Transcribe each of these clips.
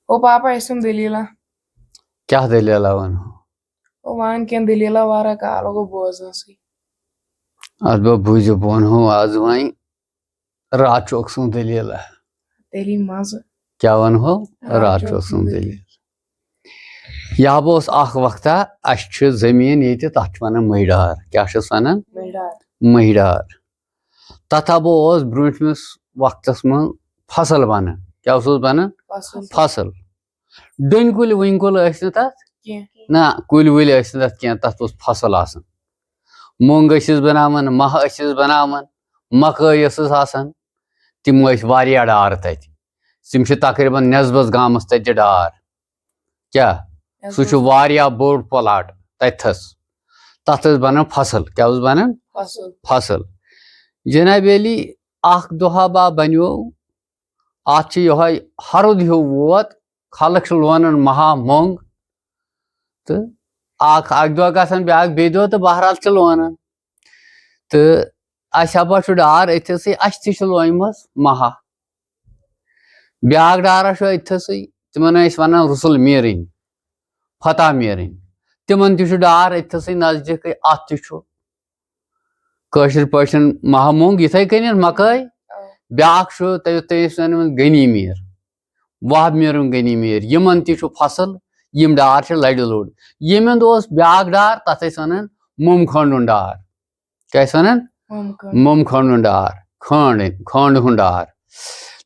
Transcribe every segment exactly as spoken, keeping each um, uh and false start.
او پاپا، اَسہِ ووٚن دٔلیٖلہ۔ کیٛاہ دٔلیٖلہ وَنہو؟ او وَن کینٛہہ دٔلیٖلہ، واریاہ کال گوٚو بوزنَسٕے۔ اَدٕ بہٕ بوٗزِو، بہٕ وَنہو آز وۄنۍ رات چوک سٕنٛز دٔلیٖلہ۔ تیٚلی مَزٕ۔ کیٛاہ وَنہو؟ رات رات چوک چوک سٕنٛز سٕنٛز دٔلیٖل۔ یہِ ہا اوس اَکھ وقتہ، اَسہِ چھِ زٔمیٖن ییٚتہِ، تَتھ چھِ وَنان مٔہۍ ڈار۔ کیٛاہ چھِس وَنان؟ مٔہۍ ڈار۔ مٔہۍ ڈار۔ تَتھ ہا اوس برٛونٛٹھمِس وقتَس منٛز فصل بَنان۔ کیٛاہ اوسُس بَنان؟ فصل۔ فصل۔ ڈوٗنۍ کُلۍ وُنۍ کُلۍ ٲسۍ نہٕ تَتھ۔ کینٛہہ۔ نہ، کُلۍ وُلۍ ٲسۍ نہٕ تَتھ کینٛہہ، تَتھ اوس فصل آسان۔ مۄنٛگ ٲسِس بَناوان، مَہہ ٲسِس بَناوان، مَکٲے ٲسٕس آسان۔ تِم ٲسۍ واریاہ ڈار تَتہِ۔ تِم چھِ تقریٖباً نٮ۪صبَس گامَس تَتہِ ڈار۔ کیٛاہ؟ سُہ چھُ واریاہ بوٚڑ پلاٹ تَتھَس۔ تَتھ ٲسۍ بَنان فصل۔ کیٛاہ اوس بَنان؟ فصل۔ فصل۔ جناب علی، اَکھ دۄہا با بَنیو، اَتھ چھِ یِہوٚے ہَرُد ہیوٗ ووت، خلق چھِ لونان مَہہ مۄنٛگ۔ تہٕ اَکھ، اَکہِ دۄہ گژھان، بیٛاکھ بیٚیہِ دۄہ، تہٕ بہرحال چھِ لونان۔ تہٕ اَسہِ ہا چھُ ڈار أتھۍ سٕے، اَسہِ تہِ چھِ لویمٕژ مَہہ۔ بیٛاکھ ڈارا چھُ أتھۍ سٕے، تِمن ٲسۍ وَنان رُسُل میٖرٕنۍ، فتح میٖرٕنۍ۔ تِمن تہِ چھُ ڈار أتھۍ سٕے نزدیٖکٕے، اَتھ تہِ چھُ کٲشِر پٲٹھۍ مَہہ مۄنٛگ یِتھَے کٔنٮ۪تھ مَکٲے۔ بیٛاکھ چھُ تۄہہِ، تۄہہِ ٲسۍ وَنان غنی میٖر، وہب میٖرُن غنی میٖر، یِمن تہِ چھُ فصل، یِم ڈار چھِ لَڑِ لوٚڑ۔ ییٚمہِ اندٕ اوس بیٛاکھ ڈار، تَتھ ٲسۍ وَنان موٚم کھنٛڈُن ڈار۔ کیٛاہ ٲسۍ وَنان؟ موٚم کھنٛڈُن۔ موٚم کھنٛڈُن ڈار، کھنٛڈ، کھنٛڈ ہُنٛد ڈار۔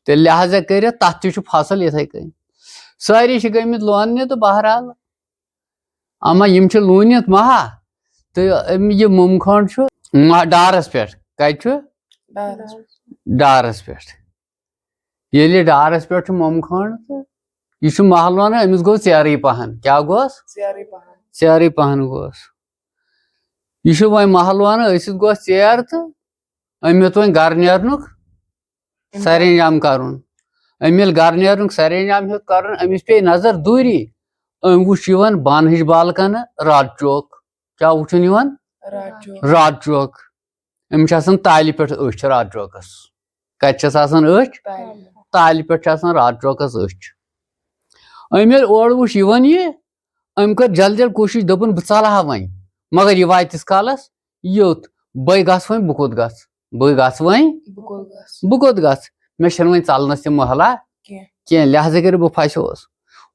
تہٕ لہذا کٔرِتھ تَتھ تہِ چھُ فصل یِتھَے کٔنۍ۔ سٲری چھِ گٔمٕتۍ لوننہِ تہٕ بہرحال، اما یِم چھِ لوٗنِتھ مَہہ، تہٕ أمۍ یہِ موٚم کھنٛڈ چھُ مَہہ ڈارَس پٮ۪ٹھ۔ کَتہِ چھُ؟ ڈارَس۔ ڈارَس پٮ۪ٹھ۔ ییٚلہِ ڈارَس پٮ۪ٹھ چھُ موٚم کھنٛڈ، تہٕ یہِ چھُ مَہہ لونان، أمِس گوٚو ژیرٕے پَہَن۔ کیٛاہ گوٚس؟ ژیرٕے پَہَن۔ ژیرٕے پَہَن گوٚس۔ یہِ چھُ وۄنۍ مَہہ لونان، أسۍ گوٚس ژیر، تہٕ أمۍ ہیوٚت وۄنۍ گرٕ نیرنُک سرانجام کرُن۔ أمۍ ییٚلہِ گرٕ نیرنُک سرانجام ہیوٚت کرُن، أمِس پیٚیہِ نظر دوٗری۔ أمۍ وُچھ یِوان بانہٕ ہٕج بالکنہٕ رات چوک۔ کیٛاہ وُچھُن یِوان؟ رات چوک۔ رات چوک۔ أمِس چھِ آسان تالہِ پٮ۪ٹھ أچھ رات چوکس۔ کتہِ چھس آسان أچھ؟ تالہِ۔ تالہِ پٮ۪ٹھ چھِ آسان رات چوکس أچھ۔ أمۍ ییٚلہِ اورٕ وُچھ یِوان یہِ، أمۍ کٔر جلد جلد کوٗشِش، دوٚپُن، "بہٕ ژلہٕ ہا وۄنۍ۔" مگر یہِ واتہِ تِس کالس یوٚت، بٔے گژھٕ وۄنۍ، بہٕ کوٚت گژھٕ؟ بہٕ گژھٕ وۄنۍ، بہٕ کوٚت گژھٕ؟ بہٕ کوٚت گژھٕ؟ مےٚ چھَنہٕ وۄنۍ ژَلنَس تہِ مۄہلا کینٛہہ۔ کینٛہہ، لہذا کٔرِتھ بہٕ پھَسیوس۔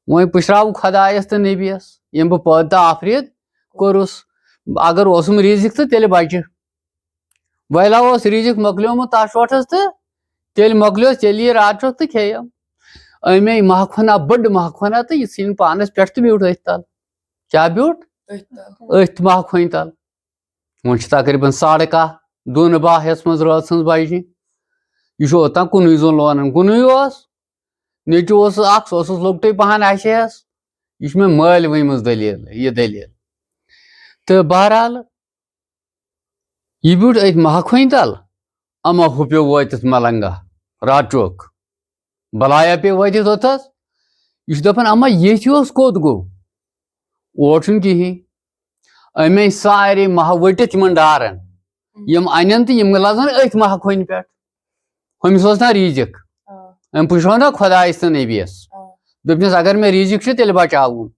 وۄنۍ پُشراوٕ خۄدایَس تہٕ نبیَس، ییٚمۍ بہٕ پٲدٕ تہٕ آفریٖد کوٚرُس۔ اگر اوسُم رِزِق تہٕ تیٚلہِ بَچہِ۔ وۄنۍ اوس رِزِق مۄکلیومُت تَتھ شوٹھَس تہٕ تیٚلہِ مۄکلیوس، تیٚلہِ یہِ راتھ شوٹھ تہٕ کھیٚیَم۔ أمۍ مۄہہ کھۄنا، بٔڑ مۄہہ کھۄنا، تہٕ یہِ ژھٕنِن پانَس پٮ۪ٹھ تہٕ بیوٗٹھ أتھۍ تَل۔ کیٛاہ بیوٗٹھ؟ أتھۍ تَل۔ أتھۍ مۄہہ کھۄنہِ تَل۔ وۄنۍ چھِ تقریٖباً ساڑٕ کاہ، دۄن باہ ہٮ۪ژمٕژ رٲژ ہٕنٛز بجہِ۔ یہِ چھُ اوٚتام کُنُے زوٚن لونان، کُنُے اوس۔ نیٚچوٗ اوسُس اکھ، سُہ اوسُس لۄکٹُے پہن اَسہِ ہٮ۪س۔ یہِ چھُ مےٚ مٲلۍ ؤنمٕژ دٔلیٖل، یہِ دٔلیٖل۔ تہٕ بہرحال، یہِ بیوٗٹھ أتھۍ مہہ کھۄنہِ تل، اما ہُہ پیوٚو وٲتِتھ ملنگا، رات چوک۔ بلایا پیٚیہِ وٲتِتھ اوٚتَس۔ یہِ چھُ دَپان، "اما ییٚتھۍ اوس کوٚت گوٚو؟ اور چھُنہٕ کِہیٖنۍ۔" أمۍ أنۍ سارے مَہہ ؤٹِتھ یِمَن ڈارَن۔ یِم اَنن تہٕ یِم لَزَن أتھۍ مَہہ کھۄنہِ پٮ۪ٹھ۔ ہُمِس اوس نہ ریٖزِک۔ آ۔ أمۍ پُشرو نہ خۄدایَس تہٕ نبیَس۔ آ۔ دوٚپنَس، "اگر مےٚ ریٖزِک چھُ، تیٚلہِ بچاوُن۔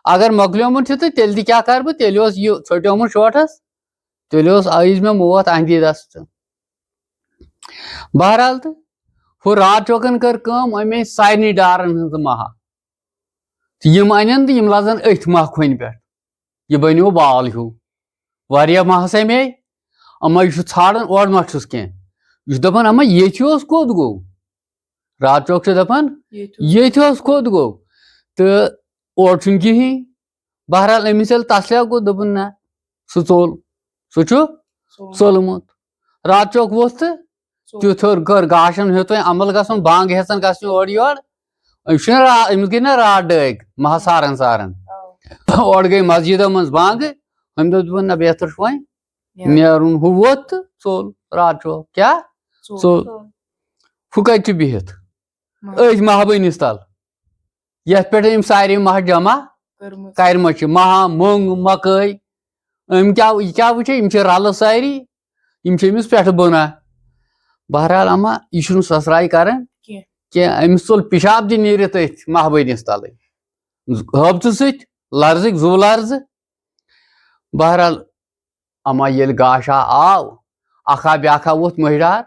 اگر مۄکلیومُت چھُ، تہٕ تیٚلہِ تہِ کیٛاہ کَرٕ بہٕ؟ تیٚلہِ اوس یہِ ژھوٚٹیومُت شوٹھَس، تیٚلہِ اوس، آیِس مےٚ موت اَہَندی دَستہٕ۔" بہرحال تہٕ ہُہ رات چوکن کٔر کٲم، أمۍ أنۍ سارنٕے ڈارن ہٕنٛز مَہہ۔ تہٕ یِم اَنن تہٕ یِم لَزن أتھۍ مَہہ کھۄنہِ پٮ۪ٹھ۔ یہِ بَنیو بال ہیوٗ۔ واریاہ مَہہ سَمے، اما یہِ چھُ ژھانڈان، اورٕ ما چھُس کینٛہہ۔ یہِ چھُ دَپان، "اما ییٚتہِ اوس کوٚت گوٚو؟" رات چوک چھُ دَپان، ییٚتہِ اوس ییٚتہِ اوس کوٚت گوٚو؟ تہٕ اورٕ چھُنہٕ کِہیٖنۍ۔ بہرحال، أمِس ییٚلہِ تسلیا گوٚو، دوٚپُن، "نہ، سُہ ژوٚل، سُہ چھُ ژوٚلمُت۔" ژوٚلمُت۔ رات چوک ووٚتھ تہٕ ژوٚل۔ تیُتھ ہیوٚر کٔر گاشن ہیوٚت وۄنۍ عمل گژھُن، بانٛگ ہیژن گژھنہِ اورٕ یورٕ۔ أمِس چھُنہٕ را-، أمِس گٔے نہ راتھ ڈٲکۍ، مہہ سارن سارن۔ آ۔ اورٕ گٔے مسجدو منٛز بانٛگہٕ، أمۍ دوٚپ، دوٚپُن، "نہ، بہتر چھُ وۄنۍ نیرُن۔" نیرُن۔ ہُہ ووٚتھ تہٕ ژوٚل رات چوک۔ کیٛاہ؟ ژوٚل۔ ژوٚل۔ ہُہ کتہِ چھُ بِہِتھ؟ مہہ۔ أتھۍ مہہ بٔنِس تل، یتھ پٮ۪ٹھ أمۍ سارے مہہ جمع کٔرمٕژ۔ کٔرمٕژ چھِ۔ مہہ، مۄنٛگ، مکٲے، أمۍ کیٛاہ، یہِ کیٛاہ وٕچھِ؟ یِم چھِ رلہٕ سٲری، یِم چھِ أمِس پٮ۪ٹھٕ بۄنہ۔ بہرحال اما، یہِ چھُنہٕ سۄسراے کران کینٛہہ۔ کینٛہہ، أمِس ژوٚل پِشاب تہِ نیٖرِتھ أتھۍ مہبٲنِس تَلٕے، ہٲبتہٕ سۭتۍ، لرزٕکۍ زُو لرزٕ۔ بہرحال، اما ییٚلہِ گاشا آو، اکھا بیاکھا ووٚتھ مٔہۍ ڈار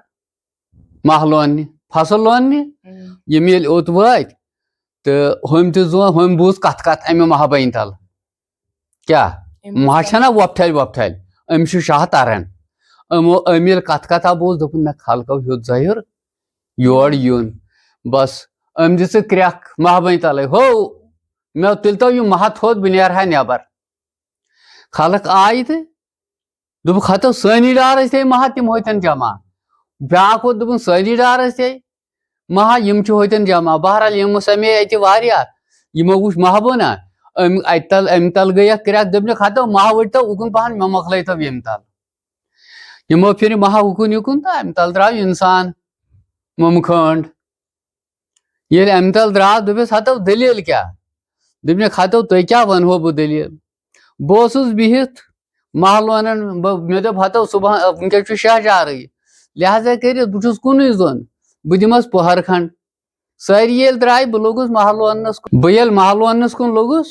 ماہ لوننہِ، فصل لوننہِ۔ یِم ییٚلہِ اوٚت وٲتۍ تہٕ ہُمۍ تہِ زون، ہُمۍ بوٗز کتھ کتھ امہِ مہبٲنۍ تل۔ کیٛاہ؟ مہہ چھنہ وۄپھٹھلۍ وۄپھٹھلۍ؟ أمِس چھُ شاہ تران۔ أمو أمۍ ییٚلہِ کتھ کتھا بوٗز، دوٚپُن، نہ، خلقو ہیوٚت زہیُر یور یُن۔ بس، أمۍ دِژ کرٛٮ۪کھ مہبٲنۍ تلے، ہو، مےٚ تُلۍ تو یہِ مہہ تھوٚد، بہٕ نیرٕ ہا نٮ۪بر۔ خلق آیہِ تہٕ دوٚپُکھ، ہتو سٲنی ڈار ٲسۍ ہے مہہ، تِم ہوتن جمع۔ بیٛاکھ ووت، دوٚپُن، سٲنی ڈار ٲسۍ ہے مہہ، یِم چھِ ہوتن جمع۔ بہرحال، یِم سمے اتہِ واریاہ، یِمو وُچھ مہہ بونا، أمۍ اتہِ تل، امہِ تل گٔیکھ کرٛٮ۪کھ، دوٚپنکھ، ہتو مہہ ؤٹۍ تو اُکُن پہن، مےٚ مۄکلٲے تو ییٚمہِ تل۔ یِمو پھِرِ مہہ اُکُن یُکُن تہٕ امہِ تل درٛاو انسان، مۄمہٕ کھٲنٛڈ۔ ییٚلہِ امہِ تل درٛاو، دوٚپُس، ہتو دٔلیٖل کیٛاہ؟ دوٚپنکھ، ہتو تُہۍ کیٛاہ ونہو بہٕ دٔلیٖل؟ بہٕ اوسُس بِہِتھ محلہٕ ونان، بہٕ، مےٚ دوٚپ، ہتو صبحن، ٲ، وٕنکیٚس چھُ شہجارٕے، لہذا کٔرِتھ بہٕ چھُس کُنُے زوٚن، بہٕ دِمس پۄہر کھنٛڈ۔ سٲری ییٚلہِ درٛاے، بہٕ لوٚگُس محلہٕ وننس کُن۔ بہٕ ییٚلہِ محلہٕ وننس کُن لوٚگُس،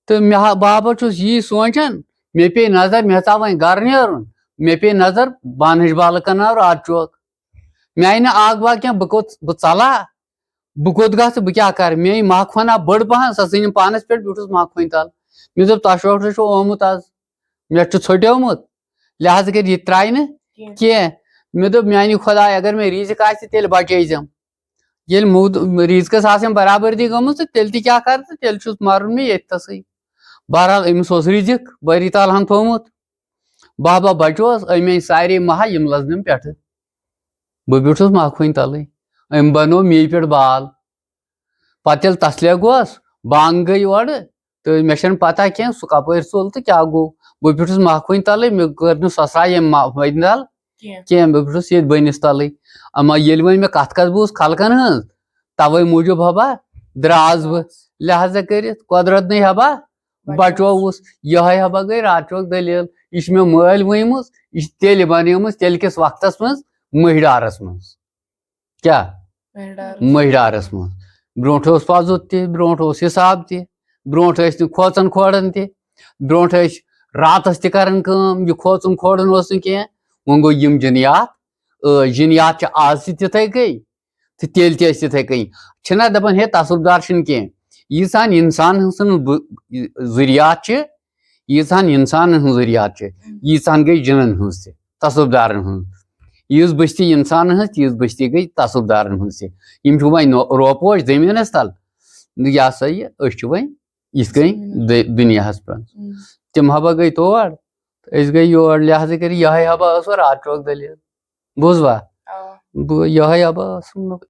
تہٕ مےٚ ہا، بہٕ ہا چھُس یی سونٛچان، مےٚ پیٚیہِ نظر، مےٚ ژاو وۄنۍ گرٕ نیرُن، مےٚ پیٚیہِ نظر بانہٕ ہٕج بالہٕ کنہ رات چوک۔ مےٚ آیہِ نہٕ آکھ باکھ کینٛہہ، بہٕ کوٚت، بہٕ ژلہٕ ہا؟ بہٕ کوٚت گژھٕ، بہٕ کیٛاہ کرٕ؟ مےٚ یہِ مہہ کھۄنا بٔڑ پہن، سۄ ژھٕنِم پانس پٮ۪ٹھ، بیوٗٹھُس مہہ کھۄنہِ تل۔ مےٚ دوٚپ، تۄہہِ شوٹھرٕ چھُو آمُت آز، مےٚ چھُ ژھوٚٹیومُت، لہذا کٔرِتھ یہِ ترٛایہِ نہٕ کینٛہہ۔ کینٛہہ۔ مےٚ دوٚپ، میانہِ خۄداے، اگر مےٚ ریٖزِق آسہِ، تیٚلہِ بچٲیزٮ۪م۔ ییٚلہِ موٗد-، ریٖزقس آسٮ۪م برابردی گٔمٕژ، تہٕ تیٚلہِ تہِ کیٛاہ کرٕ تہٕ تیٚلہِ چھُس مرُن مےٚ ییٚتہِ تھسٕے۔ بہرحال، أمِس اوس رِزِق بٲری تعالیٰ ہن تھوٚومُت۔ بہہ بہہ بچوس، أمۍ أنۍ سارے مہہ، یِم لٔزنم پٮ۪ٹھٕ۔ بہٕ بیوٗٹھُس مہہ کھۄنہِ تلٕے۔ أمۍ بنوو مے پٮ۪ٹھ بال۔ پتہٕ ییٚلہِ تسلے گوس، بانگ گٔے اورٕ، تہٕ مےٚ چھَنہٕ پتہ کینٛہہ سُہ کپٲرۍ ژوٚل تہٕ کیٛاہ گوٚو۔ بہٕ بیوٗٹھُس مہہ کھۄنہِ تلٕے، مےٚ کٔر نہٕ سۄ سرٛاے ییٚمہِ مہہ کھۄنہِ تل کینٛہہ۔ کینٛہہ، بہٕ بیوٗٹھُس ییٚتھۍ بٔنِس تلٕے۔ اما ییٚلہِ وۄنۍ مےٚ کتھ کتھ بوٗز خلقن ہٕنٛز، توے موٗجوٗب ہبا درٛاس بہٕ۔ لہذا کٔرِتھ قۄدرت نے ہبا بچووُس۔ یِہوٚے ہبا گٔے رات چوک دٔلیٖل۔ یہِ چھِ مےٚ مٲلۍ ؤنمٕژ، یہِ چھِ تیٚلہِ بنیمٕژ، تیٚلہِ کِس وقتس منٛز مٔہۍ ڈارس منٛز۔ کیٛاہ؟ مٔہۍ ڈارس منٛز۔ برونٛٹھ اوس پزُت تہِ، برونٛٹھ اوس حساب تہِ، برونٛٹھ ٲسۍ نہٕ کھوژان کھوڑان تہِ، برونٛٹھ ٲسۍ راتس تہِ کران کٲم، یہِ کھوژُن کھوڑُن اوس نہٕ کینٛہہ۔ وۄنۍ گوٚو یِم جِنیات، ٲ، جِنیات چھِ آز تہِ تِتھے کٔنۍ۔ تہٕ تیٚلہِ تہِ ٲسۍ تِتھے کٔنۍ۔ چھِنہ دَپان، ہے، تصرُف دار چھِنہٕ کینٛہہ۔ ییٖژہن اِنسان ہٕنٛز سٕنٛز بُ-، ذُریات چھِ، ییٖژہن اِنسانَن ہٕنٛز ذُریات چھِ، ییٖژہن گٔے جِنَن ہٕنٛز تہِ، تصرُف دارَن ہٕنٛز۔ ییٖژ بٔستی اِنسانَن ہٕنٛز، تیٖژ بٔستی گٔے تصرُف دارَن ہٕنٛز تہِ۔ یِم چھِ وۄنۍ نو-، روپوش زٔمیٖنَس تَل۔ یہِ ہسا یہِ، أسۍ چھِ وۄنۍ یِتھ کٔنۍ زٔمیٖنَس۔ دُ-، دُنیاہَس پٮ۪ٹھ۔ تِم ہبا گٔے تور، تہٕ أسۍ گٔے یور، لہذا کٔرِتھ یِہوٚے ہبا ٲس وۄنۍ رات چوک دٔلیٖل۔ بوٗزوا؟ آ۔ بہٕ یِہوٚے ہبا ٲسٕم نہٕ